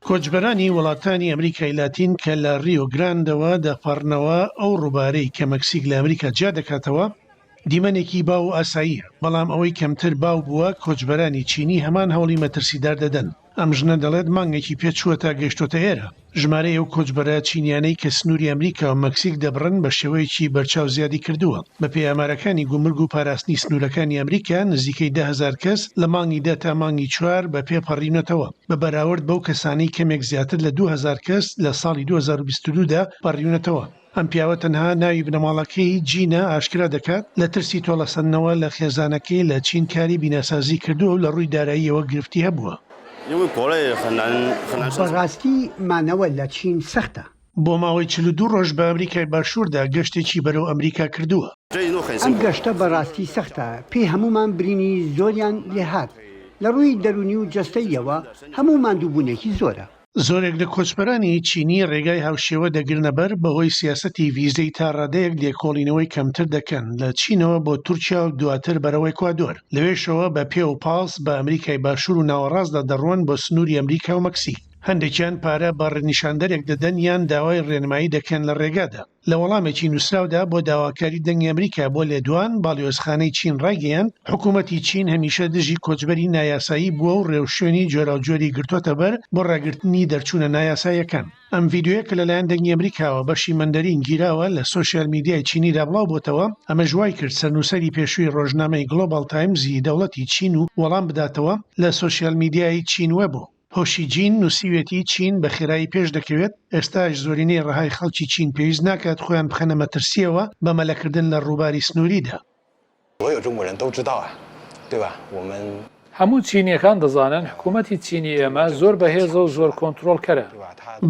کۆچبەرانی وڵاتانی ئەمریکای لاتین کە لە ریۆ گراندەوە دەپەڕنەوە ئەو ڕووبارەی کە مەکسیک لە ئەمریکا جیا دەکاتەوە، دیمەنێکی باو و ئاساییە، بەڵام ئەوەی کەمتر باو بووە کۆچبەرانی چینی هەمان هەوڵی مەترسیدار دەدەن. ئەم ژنە دەڵێت مانگێکی پێ چووە تا گەیشتۆتە ئێرە. ژمارەی ئەو کۆچبەرە چینیانەی کە سنووری ئەمریکا و مەکسیک دەبڕن بە شێوەیەکی بەرچاو زیادی کردووە. بەپێی ئامارەکانی گومرگ و پاراستنی سنوورەکانی ئەمریکا، نزیکەی 10,000 کەس لە مانگی دە تا مانگی چوار بە پێ پەڕیونەتەوە، بە بەراورد بەو کەسانەی کەمێک زیاتر لە 2000 کەس لە ساڵی 2022 دا پەڕیونەتەوە. ئەم پیاوە تەنها ناوی بنەماڵەکەی، جینە، ئاشکرا دەکات، لە ترسی تۆڵەسەندنەوە لە خێزانەکەی لە چین کاری بیناسازی کردووە و لە ڕووی داراییەوە گرفتی هەبووە. بەڕاستی مانەوە لە چین سەختە. بۆ ماوەی 42 ڕۆژ بە ئەمریکای باشووردا گەشتێکی بەرەو ئەمریکا کردووە. ئەم گەشتە بەڕاستی سەختە، پێی هەموومان برینی زۆریان لێهات، لە ڕووی دەروونی و جەستەییەوە هەموو ماندووبوونێکی زۆرە. زۆرێک لە کۆچبەرانی چینی ڕێگای هاوشێوە دەگرنەبەر بەهۆی سیاسەتی ڤیزەی تا ڕادەیەک لێکۆڵینەوەی کەمتر دەکەن لە چینەوە بۆ تورکیا و دواتر بەرەو ئێکوادۆر، لەوێشەوە بە پێ و پاس بە ئەمریکای باشوور و ناوەڕاستدا دەڕۆن بۆ سنووری ئەمریکا و مەکسیک. هەندێکیان پارە بە ڕێنیشاندەرێک دەدەن یان داوای ڕێنمایی دەکەن لە ڕێگادا. لە وەڵامێکی نووسراودا بۆ داواکاری دەنگی ئەمریکا بۆ لێدوان، باڵیۆزخانەی چین ڕایگەیاند، حکوومەتی چین هەمیشە دژی کۆچبەری نایاسایی بووە و ڕێوشوێنی جۆراوجۆری گرتۆتەبەر بۆ ڕاگرتنی دەرچوونە نایاساییەکان. ئەم ڤیدیۆیە کە لەلایەن دەنگی ئەمریکاوە بەشی مەندەرین گیراوە لە سۆشیال میدیای چینیدا بڵاوبۆتەوە، ئەمەش وایکرد سەرنووسەری پێشووی ڕۆژنامەی گڵۆباڵ تایمزی دەوڵەتی چین و وەڵام بداتەوە لە سۆشیال میدیای چین وێبۆ. هۆشی جین نووسیویەتی چین بە خێرایی پێش دەکەوێت، ئێستاش زۆرینەی ڕەهای خەڵکی چین پێویست ناکات خۆیان بخەنە مەترسییەوە بە مەلەکردن لە ڕووباری سنووریدا. هەموو چینییەکان دەزانن حکوومەتی چینی ئێمە زۆر بەهێزە و زۆر کۆنترۆڵکەرە.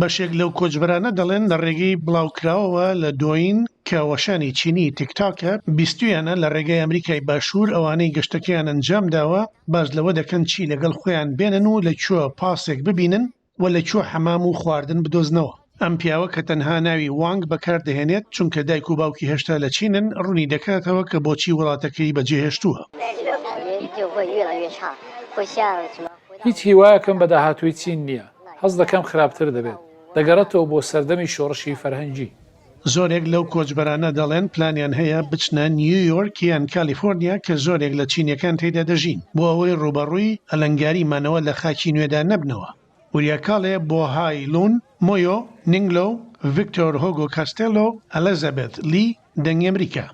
بەشێک لەو کۆچبەرانە دەڵێن لە ڕێگەی بڵاوکراوەوە لە دۆین کە وەشانی چینی تیکتاکە بیستویانە لە ڕێگای ئەمریکای باشوور ئەوانەی گەشتەکەیان ئەنجامداوە باس لەوە دەکەن چی لەگەڵ خۆیان بێنن و لە کوێ پاسێک ببینن و لە کوێ حەمام و خواردن بدۆزنەوە. ئەم پیاوە کە تەنها ناوی وانگ بەکار دەهێنێت چونکە دایک و باوکی هێشتا لە چینن، ڕوونی دەکاتەوە کە بۆچی وڵاتەکەی بەجێهێشتووە. هیچ هیوایەکم بە داهاتووی چین نییە، هەست دەکەم خراپتر دەبێت، دەگەڕێتەوە بۆ سەردەمی شۆڕشی فەرهەنگی. زۆرێک لەو کۆچبەرانە دەڵێن پلانیان هەیە بچنە نیویۆرک یان کالیفۆرنیا کە زۆرێک لە چینیەکان تێیدا دەژین، بۆ ئەوەی ڕووبەڕووی ئەلەنگاری مانەوە لە خاکی نوێدا نەبنەوە. وریا کاڵێ بۆ های لون، مۆیۆ، نینگلۆ، ڤیکتۆر هۆگۆ کاستێلۆ، ئەلەزابێث لی، دەنگی ئەمریکا.